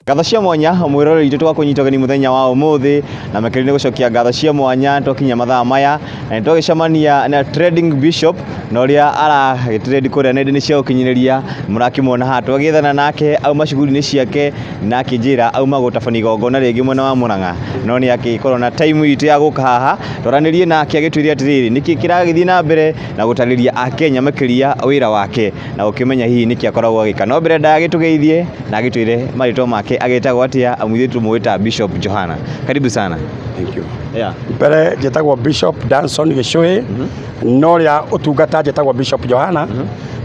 Ngatho cia mwanya mwĩroreri witũ twakũnyita ũgeni mũthenya wa ũmũthĩ na makĩria nĩ gũcokia ngatho cia mwanya twakinya mathaa maya na nĩ twagĩcemania na Trading Bishop na ũrĩa aragĩtrade kũrĩa nenda-inĩ cia ũkinyanĩria. Mũrakĩmuona haha twagĩethana nake auma shughuli-inĩ ciake na akĩnjĩra auma gũtabania igongona rĩngĩ mwena wa Murang'a, no nĩ akĩkorwo na time itũ ya gũka haha twaranĩrie nake agĩtwĩre atĩrĩrĩ nĩkĩ kĩragĩthiĩ na mbere na gũtarĩria akenya makĩria wĩra wake na ũkĩmenya hihi nĩkĩ akoragwo agĩka. No mbere ndagagĩtũgeithie na agĩtwĩre marĩtwa make agĩtagwo atĩa, amu ithuĩ tũmũĩ ta Bishop Johana. Karibu sana. Thank you. Yeah. Mbere njĩtagwo Bishop Danson Gĩcũhĩ, no rĩa ũtungata njĩtagwo Bishop Johana.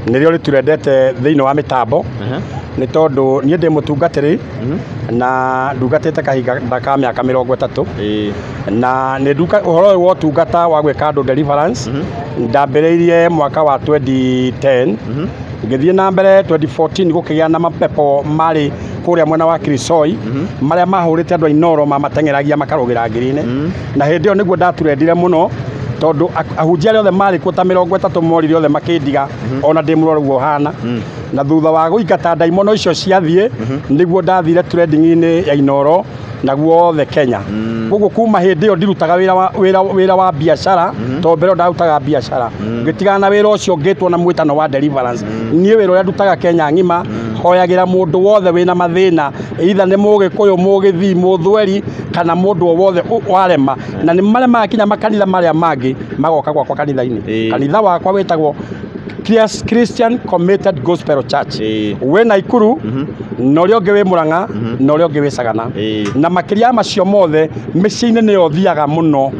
Nĩrĩo rĩturendete thĩinĩ wa mĩtambo nĩ tondũ niĩ ndĩ mũtungatĩri na ndungatĩte kahinda ka mĩaka 30. Na nĩ nduka ũhoro ũyũ wa ũtungata wa gwĩka andũ deliverance ndambĩrĩirie mwaka wa 2010, ngĩthiĩ na mbere 2014 gũkĩgĩa na mapepo marĩ kũrĩa mwena wa Kirisoi marĩa mahũrĩte andũ a Inooro mamateng'eragia makarũgĩra ngiri-inĩ, na hĩndĩ ĩyo nĩguo ndaturendire mũno tondũ ahunjia arĩa othe marĩ kuo ta 30 morire othe makĩndiga ona ndĩ mũrwaru ũguo hana. Na thutha wa gũingata ndaimono icio ciathiĩ nĩguo ndathire trading-inĩ ya Inooro na guothe Kenya. Koguo kuma hĩndĩ ĩyo ndirutaga wĩra wa biacara, tondũ mbere ĩyo ndarutaga biacara, ngĩtigana na wĩra ũcio ngĩtwo na mwĩtano wa deliverance. Niĩ wĩra ũrĩa ndutaga Kenya ng'ima hoyagĩra mũndũ wothe wĩna mathĩna, either nĩ mũgĩkũyũ, mũgĩthii, mũthweri kana mũndũ o wothe warema, na nĩ maremaga kinya makanitha marĩa mangĩ magoka gwakwa kanitha-inĩ. Kanitha wakwa wĩtagwo Christian Committed Gospel Church wĩ Naikuru, na ũrĩa ũngĩ wĩ Murang'a, na ũrĩa ũngĩ wĩ Sagana. Na makĩria ya macio mothe mĩciĩ-inĩ nĩyo thiaga mũno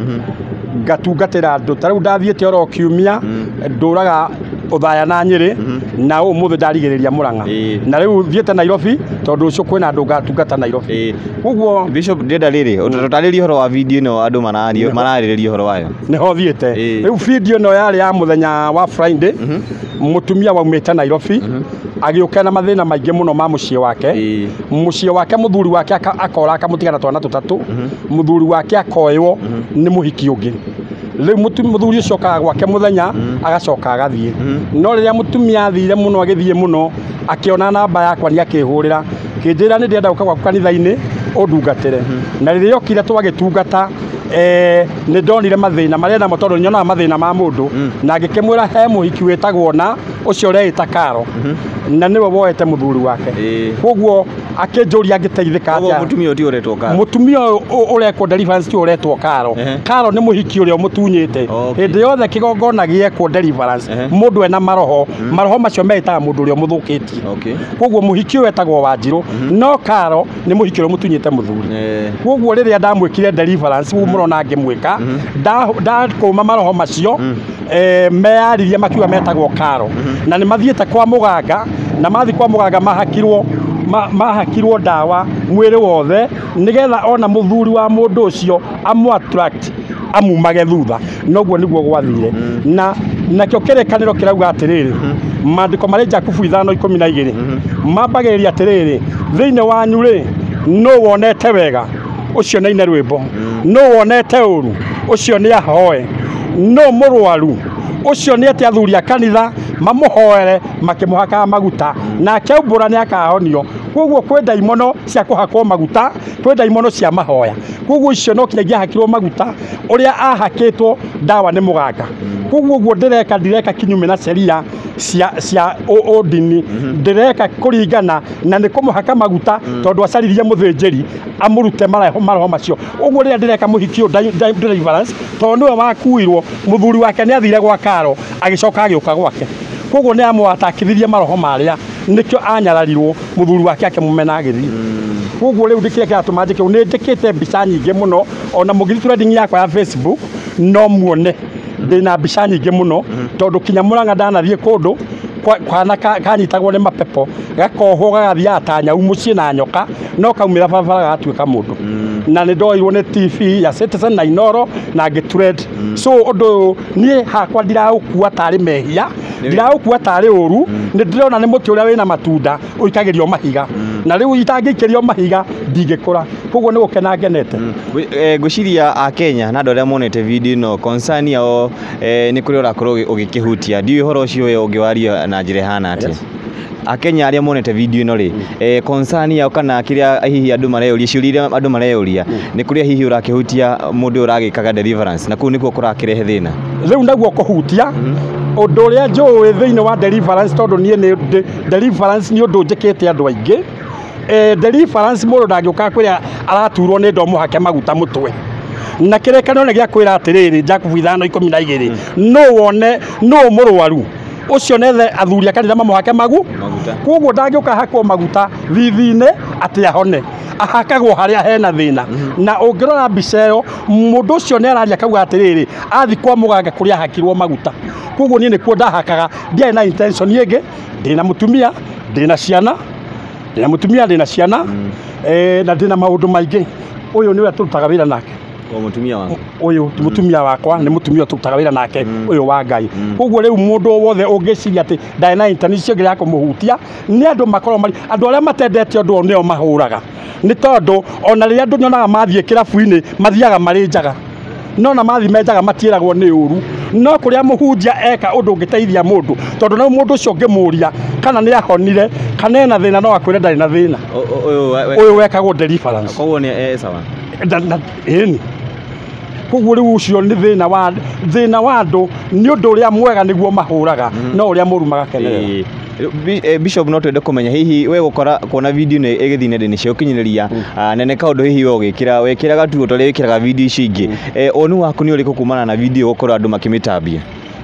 ngatungatĩra andũ. Ta rĩu ndathiĩte oro kiumia ndũraga Othaya na Nyĩrĩ, na ũmũthĩ ndarigĩrĩria Murang'a, na rĩu thiĩte Nairobi tondũ ũcio kwĩna andũ ngatungata Nairobi. Koguo Bishop, ndĩrenda rĩrĩ ũtũtarĩrie ũhoro wa video ĩno andũ mararĩrĩria ũhoro wayo. Nĩho thiĩte. Rĩu video ĩno yarĩ ya mũthenya wa Friday, mũtumia waumĩte Nairobi agĩũka na mathĩna maingĩ mũno ma mũciĩ wake. Mũciĩ wake mũthuri wake akora akamũtiga na twana tũtatũ, mũthuri wake akoywo nĩ mũhiki ũngĩ. Rĩu mũthuri ũcio okaga gwake mũthenya agacoka agathiĩ. No rĩrĩa mũtumia athire mũno agĩthiĩ mũno akĩona namba yakwa nĩ akĩhũrĩra kĩnjĩra nĩ ndĩrenda gũka gwaku kanitha-inĩ ũndungatĩre. Na rĩrĩa okire twagĩtungata, nĩ ndonire mathĩna marĩa namo tondũ nyonaga mathĩna ma mũndũ, na ngĩkĩmwĩra he mũhiki wĩtagwo na ũcio ũreĩta Karo na nĩwe woete mũthuri wake. Koguo akĩnjũria angĩteithĩka Koguo atĩa. Mũtumia ũyũ ti ũretwo Karo? Mũtumia ũyũ ũrekwo deliverance ti ũretwo Karo. Karo nĩ mũhiki ũrĩa ũmũtunyĩte. Hĩndĩ yothe kĩgongona gĩekwo deliverance, mũndũ ena maroho, maroho macio meĩtaga mũndũ ũrĩa ũmũthũkĩtie. Koguo mũhiki ũyũ etagwo Wanjirũ, no Karo nĩ mũhiki ũrĩa ũmũtunyĩte mũthuri. Koguo rĩrĩa ndamwĩkire deliverance ũguo mũrona ngĩmwĩka, ndakũma maroho macio, meyaririe makiuga metagwo Karo na nĩ mathiĩte kwa mũganga, na mathiĩ kwa mũganga mahakirwo ndawa mwĩrĩ wothe nĩgetha ona mũthuri wa mũndũ ũcio amũ attract amumage thutha. Noguo nĩguo gwathire. Na nakĩo kĩrĩkanĩro kĩrauga atĩrĩrĩ, maandĩko marĩ Jakubu 5:12 mambagĩrĩria atĩrĩrĩ, thĩinĩ wanyu rĩ nũ wonete wega ũcio nĩ aine rwĩmbo, nũ wonete ũru ũcio nĩ ahoe, nũ mũrwaru ũcio nĩ ete athuri a kanitha mamũhoere makĩmũhakaga maguta, nake aumbũra nĩ akahonio. Koguo kwĩ ndaimono cia kũhakwo maguta, kwĩ ndaimono cia mahoya. Koguo icio no kinya ingĩahakirwo maguta ũrĩa ahakĩtwo ndawa nĩ mũganga. Koguo ũguo ndĩreka, ndireka kinyume na sheria cia ũndini, ndĩreka kũringana na nĩ kũmũhaka maguta tondũ acaririe mũthĩnjĩri amũrute maroho macio. Ũguo rĩrĩa ndĩreka mũhiki ũyũ deliverance, tondũ nĩwe wakuirwo, mũthuri wake nĩ athire gwa Karo agĩcoka agĩũka gwake. Koguo nĩ amũatakithirie maroho marĩa, nĩkĩo anyararirwo mũthuri wake akĩmũmena agĩthiĩ. Koguo rĩu ndĩkĩrĩa kĩratũma njĩke ũũ, nĩ njĩkĩte mbica nyingĩ mũno, ona mũngĩthiĩ trending yakwa ya Facebook no muone ndĩna mbica nyingĩ mũno, tondũ kinya Murang'a ndanathiĩ kũndũ kana kanyitagwo nĩ mapepo gakohwo gagathiaga ta nyau mũciĩ na nyoka, no kaumĩra barabara gagatuĩka mũndũ. Na nĩ ndoirwo nĩ TV ya Citizen na Inooro na ngĩtrend. So ũndũ ũyũ niĩ hakwa ndiraũkua tarĩ mehia, ndiraũkua tarĩ ũru, nĩ ndĩrona nĩ mũtĩ ũrĩa wĩna matunda ũikagĩrio mahiga, na rĩu itangĩikĩrio mahiga ndingĩkũra. Koguo nĩ gũkena ngenete. Ngwĩciria a Kenya na andũ arĩa monete video ĩno concern yao nĩ kũrĩa ũrakorwo ũgĩkĩhutia. Ndiũĩ ũhoro ũcio we ũngĩwaria na njĩra ĩhana atĩa. Yes. Akenya arĩa monete video ĩno rĩ, concern yao kana kĩrĩa hihi andũ mareyũria, ciũria iria andũ mareyũria nĩ kũrĩa hihi ũrakĩhutia mũndũ ũragĩkaga deliverance, na kũu nĩkuo kũrakĩrehe thĩna. Rĩu naguo kũhutia ũndũ ũrĩa njũĩ thĩinĩ wa deliverance, tondũ niĩ nĩ deliverance nĩ ũndũ njĩkĩte andũ aingĩ. Deliverance mũndũ ndangĩũka kwĩra araturwo nĩ ndo mũhake maguta mũtwe. Na kĩrĩkanĩro nĩ gĩa kwĩra atĩrĩrĩ, Jakubu 5:12, no wone no mũrwaru ũcio nethe athuri a kanitha mamũhake maguta. Koguo ndangĩũka hakwo maguta thithi-inĩ atĩ ahone, ahakagwo harĩa hena thĩna. Na ũngĩrora mbica ĩyo, mũndũ ũcio nĩ araria akauga atĩrĩrĩ, athi kwa mũganga kũrĩa ahakirwo maguta. Koguo niĩ nĩkuo ndahakaga, ndiarĩ na intention ĩngĩ, ndĩna mũtumia, ndĩna ciana, ndĩna mũtumia, ndĩna ciana, na ndĩna maũndũ maingĩ. Ũyũ nĩwe tũrutaga wĩra nake. Mũtumia waku? Ũyũ ti mũtumia wakwa, nĩ mũtumia tũrutaga wĩra nake, ũyũ wa Ngai. Koguo rĩu mũndũ wothe ũngĩciria atĩ ndarĩ na intention ya kũmũhutia, nĩ andũ makorwo marĩ andũ arĩa matendete ũndũ ũyũ nĩo mahũraga. Nĩ tondũ ona rĩrĩa andũ nyonaga mathiĩ kĩrabu-inĩ mathiaga marĩ njaga, no na mathiĩ me njaga matiĩragwo nĩ ũru. No kũrĩa mũhunjia eka ũndũ ũngĩteithia mũndũ, tondũ no mũndũ ũcio ũngĩmũria kana nĩ ahonire kana ena thĩna, no akwĩre ndarĩ na thĩna. Ũyũ wekagwo deliverance. Koguo nĩ sawa. Ĩni. Koguo rĩu ũcio nĩ thĩna wa andũ, nĩ ũndũ ũrĩa mwega nĩguo mahũraga, no ũrĩa mũru magakenerera. Bishop, no twende kũmenya hihi we gũkora kuona video nĩ ĩgĩthiĩ nenda-inĩ cia ũkinyanĩria na nĩ kaũndũ hihi we ũgĩkĩra wekĩraga tu ta ũrĩa wĩkĩraga video ici ingĩ, woni waku nĩ ũrĩkũ kumana na video gũkorwo andũ makĩmĩtambia?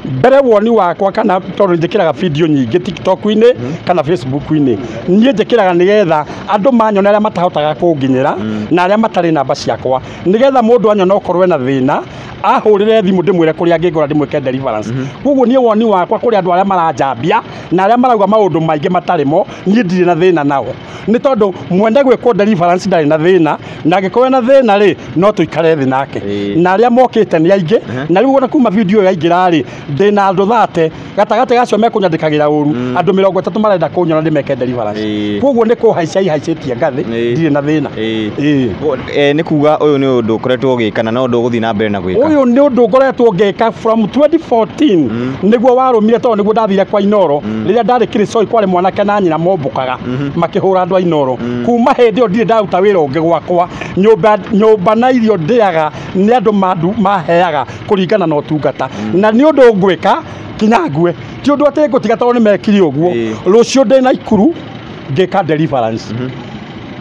Mbere woni wakwa, kana tondũ njĩkĩraga video nyingĩ TikTok-inĩ kana Facebook-inĩ, niĩ njĩkĩraga nĩgetha andũ manyone arĩa matahotaga kũnginyĩra na arĩa matarĩ namba ciakwa, nĩgetha mũndũ anyona okorwo ena thĩna ahũrĩre thimũ ndĩmwĩre kũrĩa angĩngora ndĩmwĩke deliverance. Koguo niĩ woni wakwa kũrĩ andũ arĩa maranjambia na arĩa marauga maũndũ maingĩ matarĩ mo, niĩ ndirĩ na thĩna nao, nĩ tondũ mwende gwĩkwo deliverance ndarĩ na thĩna, na angĩkorwo ena thĩna rĩ, no tũikare thĩ nake. Na arĩa mokĩte nĩ aingĩ, na rĩu ona kuma video ĩyo yaingĩra rĩ, ndĩna andũ 30 gatagatĩ gacio mekũnyandĩkagĩra ũru, andũ 30 marenda kũnyona ndĩmeke deliverance. Koguo nĩ kũhaica ihaicĩtie ngathĩ, ndirĩ na thĩna. Nĩ kuga ũyũ nĩ ũndũ ũkoretwo ũgĩka na no ũndũ ũgũthiĩ na mbere na gwĩka? Ũyũ nĩ ũndũ ngoretwo ngĩka from 2014, nĩguo warũmire, tondũ nĩguo ndathire kwa Inoro. Rĩrĩa ndarĩ Kĩrĩcoi kwarĩ mwanake na nyina mombũkaga makĩhũra andũ a Inoro. Kuma hĩndĩ ĩyo ndirĩ ndaruta wĩra ũngĩ gwakwa, nyũmba na irio ndĩaga nĩ andũ maheaga kũringana na ũtungata, na nĩ ũndũ ngwĩka kinya ngue, ti ũndũ atĩ ngũtiga tondũ nĩ mekire ũguo. Rũciũ ndĩ Naikuru ngĩka deliverance,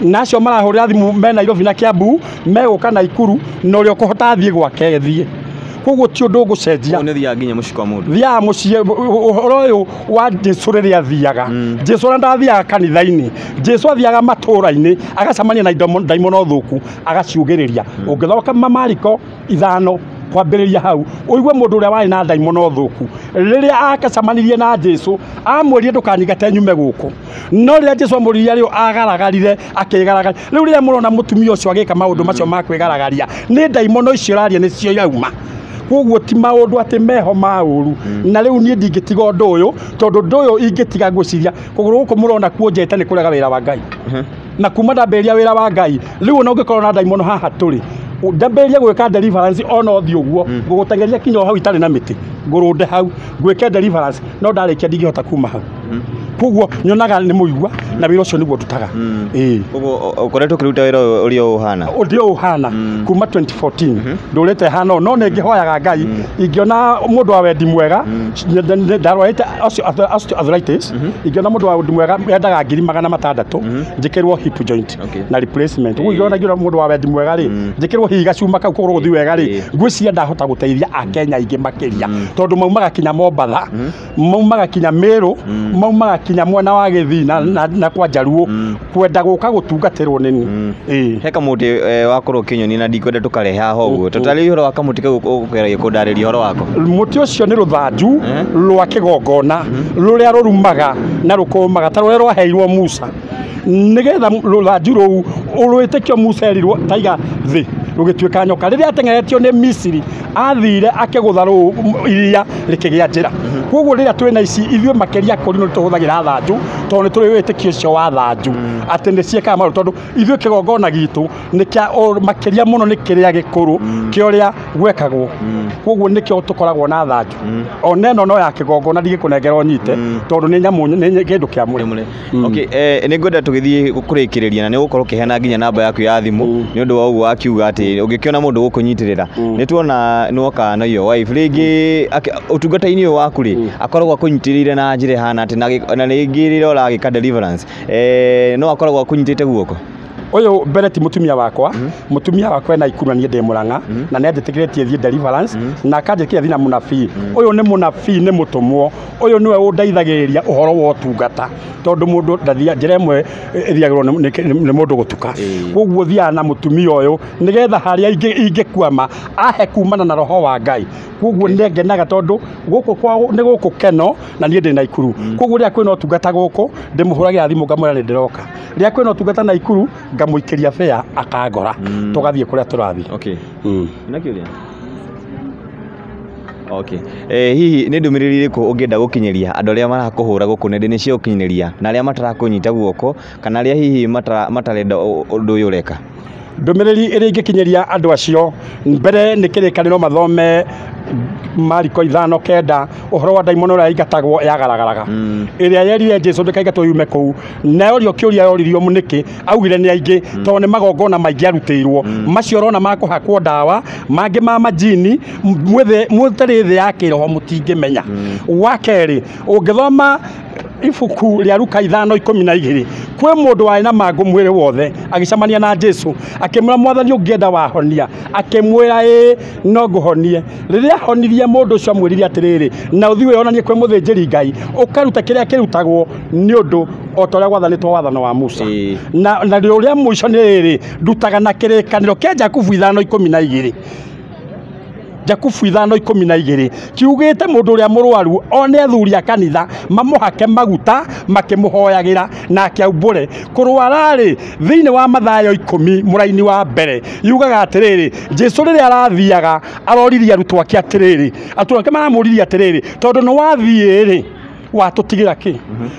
na acio marahũrĩra thimũ me Nairobi na Kiambu megũka Naikuru, na ũrĩa ũkũhota athiĩ gwake thiĩ. Koguo ti ũndũ ũgũcenjia. Nĩ thiaga nginya mũciĩ kwa mũndũ? Thiaga mũciĩ. Ũhoro ũyũ wa Jesũ rĩrĩa athiaga, Jesũ ũrĩa ndathiaga kanitha-inĩ, Jesũ athiaga matũũra-inĩ agacemania na ndaimono thũku agaciugĩrĩria. Ũngĩthoka Mariko 5 kwambĩrĩria hau, ũigue mũndũ ũrĩa warĩ na ndaimono thũku rĩrĩa akacemanirie na Jesũ amwĩrire ndũkanyingate nyume gũkũ, no rĩrĩa Jesũ amũririe rĩu agaragarire akĩgaragaria. Rĩu rĩrĩa mũrona mũtumia ũcio agĩka maũndũ macio ma kwĩgaragaria, nĩ ndaimono icio iraria nĩcio irauma. Koguo ti maũndũ atĩ meho ma ũru. Na rĩu niĩ ndingĩtiga ũndũ ũyũ, tondũ ũndũ ũyũ ingĩtiga ngwĩciria kũgũrũ gũkũ mũrona kuonjete nĩ kũrega wĩra wa Ngai. Na kuma ndambĩrĩria wĩra wa Ngai, rĩu ona ũngĩkorwo na ndaimono haha tũrĩ, ndambĩrĩria gwĩka deliverance ona ũthiĩ ũguo, ngũgũteng'eria kinya o hau itarĩ na mĩtĩ, ngũrũnde hau ngwĩke deliverance, no ndarĩkia ndingĩhota kuma hau. Koguo nyonaga nĩ mũigua na wĩra ũcio nĩguo ndutaga. Koguo ũkoretwo ũkĩruta wĩra ũyũ ũrĩa ũhana? Ũrĩa ũhana kuma 2014 ndũrĩte hana, no nĩ ngĩhoyaga Ngai ingĩona mũndũ wa wendi mwega, ndarwarĩte osteoarthritis, ingĩona mũndũ wa wendi mwega endaga 600,000 njĩkĩrwo hip joint na replacement. Ũguo ingĩona mũndũ wa wendi mwega rĩ, njĩkĩrwo hihi gacuma kau kũgũrũ gũthiĩ wega rĩ, ngwĩciria ndahota gũteithia Akenya aingĩ makĩria, tondũ maumaga kinya Mombatha, maumaga kinya Meru, maumaga kinya mwena wa Gĩthii na kwa Njaruo kwenda gũka gũtungatĩrwo nĩ niĩ. He kamũtĩ wakorwo ũkĩnyonia na ndikwenda tũkarehe haha ũguo, tũtarĩrie ũhoro wa kamũtĩ kau ũkũgeragia kũndarĩria ũhoro wako. Mũtĩ ũcio nĩ rũthanju rwa kĩgongona rũrĩa rũrumaga na rũkũmaga ta rũrĩa rwaheirwo Musa, nĩgetha rũthanju rũu rwĩtĩkio Musa erirwo taiga thĩ rũgĩtuĩka nyoka. Rĩrĩa ateng'eretio nĩ Misiri Athire akĩgũtha iria rĩkĩgĩa njĩra. Koguo rĩrĩa twĩna ici ithuĩ makĩria kũrĩ nĩ tũhũthagĩra thanju tondũ nĩ tũrĩ wĩtĩkio ũcio wa thanju atĩ nĩ ciĩkaga maũndũ tondũ ithuĩ kĩgongona gitũ nĩ kĩa makĩria mũno nĩ kĩrĩa gĩkũrũ kĩa ũrĩa gwekagwo. Koguo nĩkĩo tũkoragwo na thanju. Ona ĩno no ya kĩgongona ndigĩkũnengera ũnyite tondũ nĩ nyamũ nĩ kĩndũ kĩamũre. Okay, nĩ ngwenda tũgĩthiĩ kũrĩkĩrĩria na nĩ ũgũkorwo ũkĩheana nginya namba yaku ya thimũ nĩ ũndũ wa ũguo wakiuga atĩ ũngĩkĩona mũndũ gũkũnyitĩrĩra. Nĩ tuona nĩ woka na your wife rĩngĩ ũtungata-inĩ ũyũ waku rĩ akoragwo akũnyitĩrĩire na njĩra ĩhana atĩ na rĩngĩ rĩrĩa ũragĩka deliverance no akoragwo akũnyitĩte guoko. Ũyũ mbere ti mũtumia wakwa, mũtumia wakwa ena Ikuru na niĩ ndĩ Mũrang'a na nĩ anjĩtĩkĩrĩtie thiĩ deliverance na akanjĩtĩkĩria thiĩ na mũnabii. Ũyũ nĩ mũnabii nĩ mũtũmwo, ũyũ nĩwe ũndeithagĩrĩria ũhoro wa ũtungata tondũ mũndũ ndathia njĩra ĩmwe ĩthiagĩrwo nĩ mũndũ gũtuka. Koguo thiaga na mũtumia ũyũ nĩgetha harĩa ingĩkwama ahe kumana na roho wa Ngai. Koguo nĩ ngenaga tondũ gũkũ kwa nĩ gũkũ Keno na niĩ ndĩ Naikuru. Koguo rĩrĩa kwĩna ũtungata gũkũ ndĩmũhũragĩra thimũ ngamwĩra nĩ ndĩroka. Rĩrĩa kwĩna ũtungata Naikuru ngamũikĩria fare akangora tũgathiĩ kũrĩa tũrathiĩ. Okay. Na kĩũria? Okay. Hihi nĩ ndũmĩrĩri ĩrĩkũ ũngĩenda gũkinyĩria andũ arĩa marakũhũra gũkũ nenda-inĩ cia ũkinyanĩria na arĩa matarakũnyita guoko kana arĩa hihi matarenda ũndũ ũyũ ũreka? Ndũmĩrĩri ĩrĩa ingĩkinyĩria andũ acio mbere nĩ kĩrĩkanĩro mathome Mariko 5:9 ũhoro wa ndaimono ũrĩa yaingatagwo yagaragaraga ĩrĩa yerire Jesũ ndĩkaingatwo yume kũu na yorio kĩũria yoririo nĩkĩ augire nĩ aingĩ tondũ nĩ magongona maingĩ arutĩirwo macio ũrona ma kũhakwo ndawa mangĩ ma majini mũtarĩ thĩ ya kĩroho mũtingĩmenya. Wa kerĩ ũngĩthoma ibuku rĩa Luka 5:12 kwĩ mũndũ warĩ na mangũ mwĩrĩ wothe agĩcemania na Jesũ akĩmwĩra mwathani ũngĩenda wahonia akĩmwĩra ĩĩ no ngũhonie. Rĩrĩa ahonirie mũndũ ũcio amwĩrire atĩrĩrĩ na ũthiĩ wĩonanie kwĩ mũthĩnjĩri Ngai ũkaruta kĩrĩa kĩrutagwo nĩ ũndũ o ta ũrĩa gwathanĩtwo wathano wa Musa. Na ũrĩa mũico nĩ rĩrĩ ndutaga na kĩrĩkanĩro kĩa Jakubu 5:12 Jakubu 5:12 kiugĩte mũndũ ũrĩa mũrwaru one athuri a kanitha mamũhake maguta makĩmũhoyagĩra nake aumbũre kũrwara-rĩ thĩinĩ wa Mathayo 10 mũraini wa mbere yugaga atĩrĩrĩ Jesũ rĩrĩa arathiaga aroririe arutwo ake atĩrĩrĩ arutwo ake maramũririe atĩrĩrĩ tondũ nĩ wathiĩ-rĩ watũtigĩra kĩ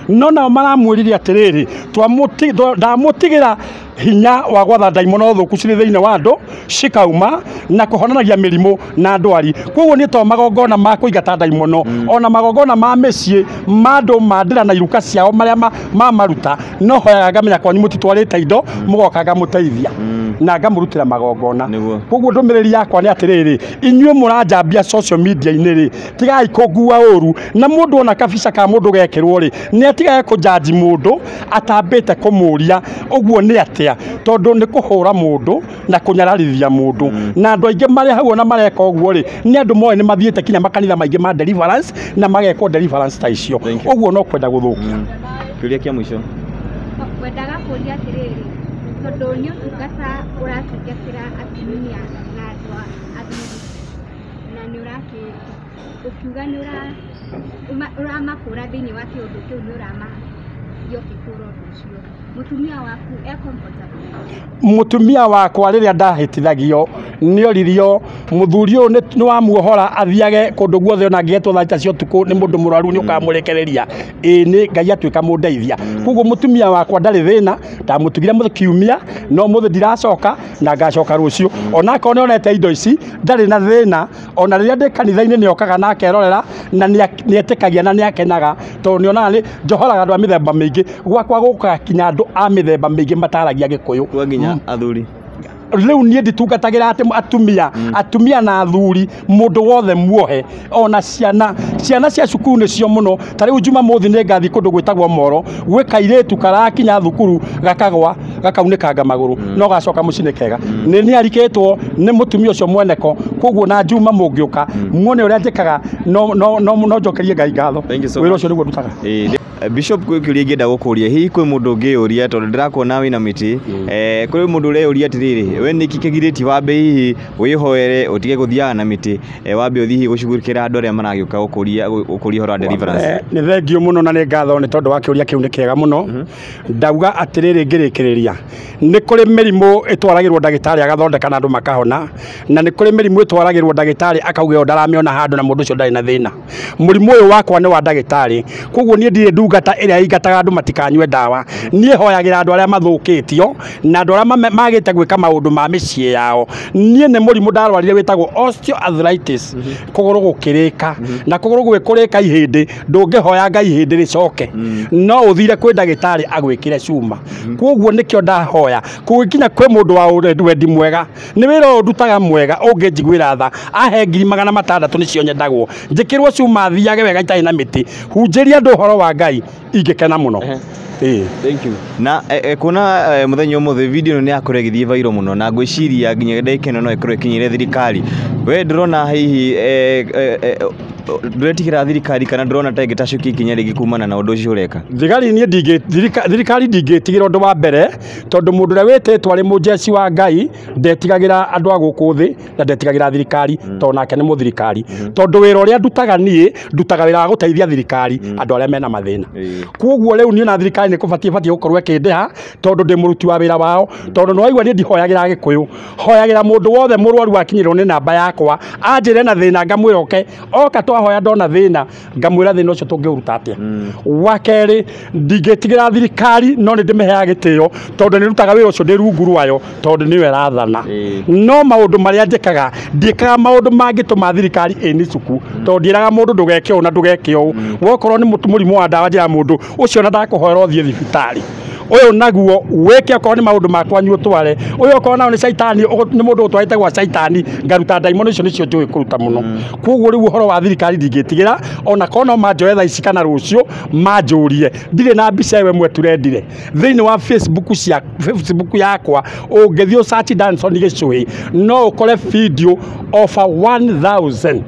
no nao maramwĩrire atĩrĩrĩ ndamũtigĩra hinya wa gwatha ndaimono thũku cirĩ thĩinĩ wa andũ cikauma na kũhonanagia mĩrimũ na ndwari. Koguo nĩ to magongona ma kũingata ndaimono ona magongona ma mĩciĩ ma andũ mandĩra na iruka ciao marĩa mamaruta no hoyaga ngamenya kwanyu mũtitwarĩte indo mũgoka ngamũteithia na ngamũrutĩra magongona. Koguo ndũmĩrĩri yakwa nĩ atĩrĩrĩ inyuĩ mũranjambia social media-inĩ rĩ tigai kũngua ũru na mũndũ ona kabica ka mũndũ gekĩrwo rĩ nĩ atigage kũnjanji mũndũ atambĩte kũmũria ũguo nĩ atĩa tondũ nĩ kũhũra mũndũ na kũnyararithia mũndũ na andũ aingĩ marĩ hau ona mareka ũguo rĩ nĩ andũ moĩ nĩ mathiĩte kinya makanitha maingĩ ma deliverance na magekwo deliverance ta icio ũguo no kwenda gũthũkia. Kĩũria kĩa mũico ngwendaga kũria atĩrĩrĩ tondũ nĩ ũtungata ũratungatĩra atumia na andũ athuri na nĩ ũkiuga nĩ ũramakũra thĩinĩ wa kĩũndũ kĩu nĩ ũramathiĩ ũkĩkũra ũndũ ũcio mũtumia waku e comfortable? Mũtumia wakwa rĩrĩa ndahĩtithagio nĩoririo mũthuri ũyũ nĩ wamuohora athiage kũndũ guothe ona angĩgetwo thaa thita cia ũtukũ nĩ mũndũ mũrwaru nĩ ũkamũrekereria ĩĩ nĩ Ngai atuĩka mũndeithia. Koguo mũtumia wakwa ndarĩ thĩna ndamũtigire kiumia no mũthĩ ndiracoka na ngacoka rũciũ ona akorwo nĩonete indo ici ndarĩ na thĩna ona rĩrĩa ndĩ kanitha-inĩ nĩokaga na akerorera na nĩetĩkagia na nĩakenaga tondũ nĩonaga njohoraga andũ a mĩthemba mĩingĩ gwakwa gũkaga kinya andũ a mĩthemba mĩingĩ mataragia Gĩkũyũ kwa nginya athuri. Rĩu niĩ nditungatagĩra atĩ atumia atumia na athuri mũndũ wothe muohe ona ciana ciana cia cukuru nĩcio mũno ta rĩu Jumamothi nĩ ngathiĩ kũndũ gwĩtagwo Moro gwĩ kairĩtu karakinya thukuru gakagwa gakaunĩkanga magũrũ no gacoka mũciĩ nĩ kega nĩ nĩarikĩtwo nĩ mũtumia ũcio mweneko koguo na Juma mũngĩũka muone ũrĩa njĩkaga no njokerie Ngai ngatho wĩra ũcio nĩguo ndutaga. Bishop kwĩ kĩũria ingĩenda gũkũria, hihi kwĩ mũndũ ũngĩyũria tondũ ndĩrakuona wĩna mĩtĩ, kwĩ mũndũ ũreyũria atĩrĩrĩ, we nĩkĩ kĩgirĩtie wambe hihi wĩhoere ũtige gũthiaga na mĩtĩ, wambe ũthiĩ hihi gũcugurĩkĩra andũ arĩa maragĩũka gũkũria ũhoro wa deliverance? Nĩ thengiũ mũno na nĩ ngatho nĩ tondũ wa kĩũria kĩu, nĩ kĩega mũno. Ndauga atĩrĩrĩ ngĩrĩkĩrĩria, nĩ kũrĩ mĩrimũ ĩtwaragĩrwo ndagĩtarĩ agathondeka na andũ makahona, na nĩ kũrĩ mĩrimũ ĩtwaragĩrwo ndagĩtarĩ akauga ĩyo ndaramĩona handũ na mũndũ ũcio ndarĩ na thĩna. Mũrimũ ũyũ wakwa nĩ wa ndagĩtarĩ, koguo niĩ ndirĩ ndungata ĩrĩa ĩingataga andũ matikanyue ndawa. Niĩ hoyagĩra andũ arĩa mathũkĩtio na andũ arĩa magĩte gwĩka maũndũ ma mĩciĩ yao. Niĩ nĩ mũrimũ ndarwarire wĩtagwo osteoarthritis, kũgũrũ gũkĩrĩka, na kũgũrũ gwĩkũrĩka ihĩndĩ, ndũngĩhoya Ngai ihĩndĩ rĩcoke, no ũthire kwĩ ndagĩtarĩ agwĩkĩre cuma. Koguo nĩkĩo ndahoya kũgĩkinya kwĩ mũndũ wa wendi mwega, nĩ wĩra ũyũ ndutaga mwega, ũngĩnjiguĩra tha ahe 600,000 nĩcio nyendagwo, njĩkĩrwo cuma thiage wega itarĩ na mĩtĩ, hunjĩria andũ ũhoro wa Ngai, ingĩkena mũno. Thank you. Na kuona mũthenya ũmũthĩ video ĩno nĩ yakorwo ĩgĩthiĩ viral mũno, na ngwĩciria nginya ndagĩka ĩno no ĩkorwo ĩkinyĩire thirikari. We ndũrona hihi ndũretigĩra thirikari kana ndũrona ta ĩngĩtacũkia ikinya rĩngĩ kumana na ũndũ ũcio ũreka? Thigari niĩ thirikari ndingĩtigĩra ũndũ wa mbere, tondũ mũndũ ũrĩa wĩtĩtwo arĩ mũjeci wa Ngai ndetigagĩra andũ a gũkũ thĩ na ndetigagĩra thirikari, tondũ nake nĩ mũthirikari. Tondũ wĩra ũrĩa ndutaga niĩ, ndutaga wĩra wa gũteithia thirikari andũ arĩa mena mathĩna. Koguo rĩu niĩ na thirikari nĩ kũbatiĩ batiĩ gũkorwo ĩkĩndĩha, tondũ ndĩ mũruti wa wĩra wao, tondũ nĩ waigua niĩ ndihoyagĩra Gĩkũyũ, hoyagĩra mũndũ wothe mũrwaru akinyĩrwo nĩ namba yakwa anjĩre na thĩna ngamwĩra oke, oka twahoya ndona thĩna ngamwĩra thĩna ũcio tũngĩũruta atĩa. Wa kerĩ, ndingĩtigĩra thirikari no nĩ ndĩmĩheaga gĩtĩo, tondũ nĩ ndutaga wĩra ũcio ndĩ rungu rwayo, tondũ nĩyo ĩrathana. No maũndũ marĩa njĩkaga, ndiĩkaga maũndũ mangĩtũma thirikari ĩnicuku, tondũ ndiĩraga mũndũ ndũgeke ũũ na ndũgeke ũũ. Wokorwo nĩ mũrimũ wa ndawa njĩra mũndũ ũcio na ndakũhoera ũthiĩ thibitarĩ, ũyũ naguo wĩke okorwo nĩ maũndũ makwa nyuo tware, ũyũ okorwo nao nĩ caitani, nĩ mũndũ ũtwarĩte gwa caitani ngaruta ndaimono icio nĩcio njũĩ kũruta mũno. Koguo rĩu ũhoro wa thirikari ndingĩtigĩra, ona korwo no manjoe thaa ici kana rũciũ manjũrie, ndirĩ na mbica ĩyo ĩmwe turendire thĩinĩ wa Facebook cia Facebook yakwa. Ũngĩthiĩ search Danson Gichuhi no ũkore video over 1000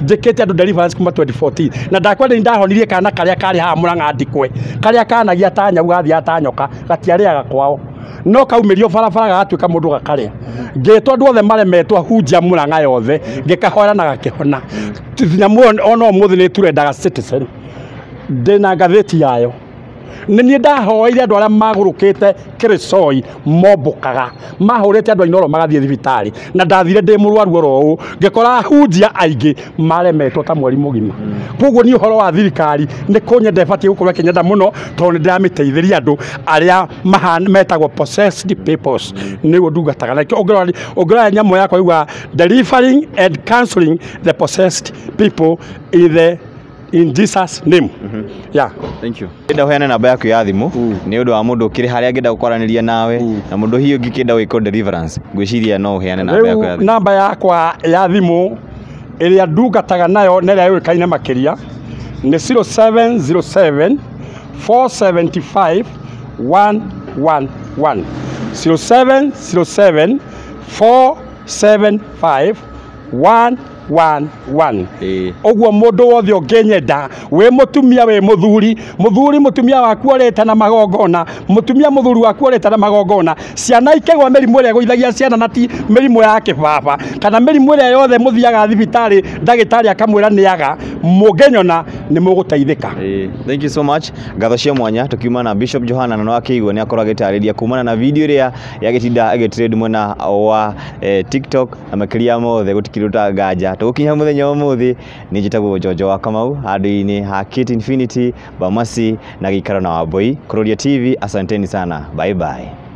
njĩkĩte andũ deliverance kuma 2014, na ndakwenda nĩ ndahonirie kana karĩa karĩ haha Mũrang'a ndikwe, karĩa kanagia ta nyau gathiaga ta nyoka, gatiarĩaga kwao, no kaumĩrio barabara gagatuĩka mũndũ gakarĩa. Ngĩtwo andũ othe maremetwo hunjia Mũrang'a yothe, ngĩkahoera na gakĩhona. Nyamũ ĩyo ona ũmũthĩ nĩ turendaga Citizen, ndĩna ngathĩti yayo. Nĩ niĩ ndahoeire andũ arĩa magũrũkĩte Kĩrĩcoi mombũkaga, mahũrĩte andũ a Inooro magathiĩ thibitarĩ, na ndathire ndĩ mũrwaru oro ũũ, ngĩkora hunjia aingĩ maremetwo ta mweri mũgima. Koguo niĩ ũhoro wa thirikari nĩ kũnyenda ĩbatiĩ gũkorwo ĩkĩnyenda mũno, tondũ nĩ ndĩramĩteithĩria andũ arĩa metagwo possessed peoples, nĩguo ndungataga. Na ũngĩrora nyamũ yakwa yugaga delivering and counseling the possessed people in Jesus name. Yeah. Thank you. Ndenda ũheane namba yaku ya thimũ nĩ ũndũ wa mũndũ ũkĩrĩ harĩa angĩenda gũkwaranĩria nawe, na mũndũ hihi ũngĩkĩenda gwĩka deliverance, ngwĩciria no ũheane namba yaku ya thimũ. Namba yakwa ya thimũ ĩrĩa ndungataga nayo na ĩrĩa yũĩkaine makĩria nĩ 0707 475 111, 0707 475 111. Ũguo mũndũ wothe ũngĩnyenda, wĩ mũtumia wĩ mũthuri, mũthuri mũtumia waku ũrĩte na magongona, mũtumia mũthuri waku ũrĩte na magongona, ciana ikĩgwa mĩrimũ ĩrĩa ĩgũithagia ciana na ti mĩrimũ ya kĩbaba, kana mĩrimũ ĩrĩa yothe mũthiaga thibitarĩ ndagĩtarĩ akamwĩra nĩ aga, mũngĩnyona nĩ mũgũteithĩka. Thank you so much. Ngatho cia mwanya tukiuma na Bishop Johana, na no akĩigua nĩ akorwo agĩtarĩria kumana na video ĩrĩa yagĩtinda ĩgĩtrend mwena wa TikTok, na makĩria mothe gũtikĩrĩ ũtanganja. Tũgũkinya mũthenya wa ũmũthĩ, nĩ njĩtagwo Njonjo wa Kamau, handũ-inĩ ha Kate Infinity, Bamasi na gĩikaro na Wambui, Kururia TV. Asanteni sana, bye bye.